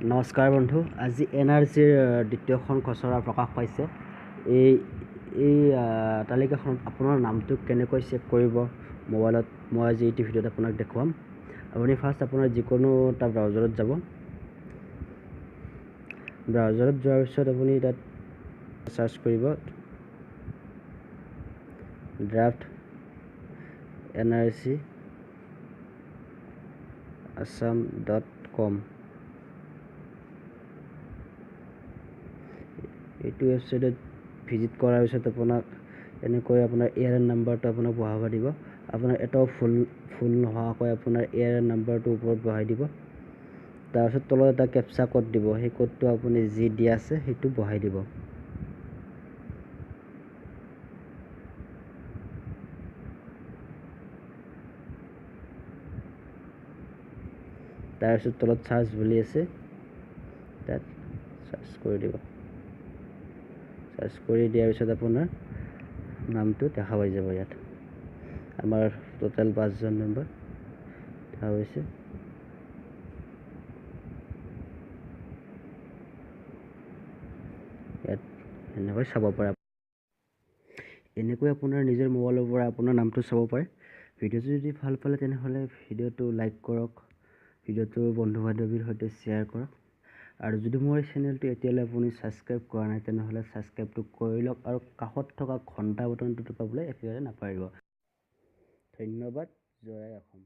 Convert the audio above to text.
নমস্কাৰ বন্ধু, আজি এন আৰ চিৰ দ্বিতীয়খন খচৰা প্ৰকাশ পাইছে। এই এই তালিকাখনত আপোনাৰ নামটো কেনেকৈ চেক কৰিব মোবাইলত, মই আজি এইটো ভিডিঅ'ত আপোনাক দেখুৱাম। আপুনি ফাৰ্ষ্ট আপোনাৰ যিকোনো এটা ব্ৰাউজাৰত যাব। ব্ৰাউজাৰত যোৱাৰ পিছত আপুনি তাত চাৰ্চ কৰিব draft N R C Assam dot com. এইটো ৱেবছাইটত ভিজিট কৰাৰ পিছত আপোনাক এনেকৈ আপোনাৰ এ আৰ এন নাম্বাৰটো আপোনাক বহাব দিব। আপোনাৰ এটাও ভুল নোহোৱাকৈ আপোনাৰ এ আৰ এন নাম্বাৰটো ওপৰত বহাই দিব। তাৰপিছত তলত এটা কেপচা ক'ড দিব, সেই ক'ডটো আপুনি যি দিয়া আছে সেইটো বহাই দিব। তাৰপিছত তলত চাৰ্চ বুলি আছে, তাত চাৰ্চ কৰি দিব। চাৰ্চ কৰি দিয়াৰ পিছত আপোনাৰ নামটো দেখা পাই যাব। ইয়াত আমাৰ টোটেল 5জন মেম্বাৰ দেখা পাইছে। ইয়াত এনেকৈ চাব পাৰে। এনেকৈ আপোনাৰ নিজৰ মোবাইলৰ পৰা আপোনাৰ নামটো চাব পাৰে। ভিডিঅ'টো যদি ভাল পালে তেনেহ'লে ভিডিঅ'টো লাইক কৰক, ভিডিঅ'টো বন্ধু বান্ধৱীৰ সৈতে শ্বেয়াৰ কৰক। আৰু যদি মোৰ এই চেনেলটো এতিয়ালৈ আপুনি ছাবস্ক্ৰাইব কৰা নাই তেনেহ'লে ছাবস্ক্ৰাইবটো কৰি লওক আৰু কাষত থকা ঘণ্টা বটনটো টিপাবলৈ একেবাৰে নাপাহৰিব। ধন্যবাদ। জয় আই অসম।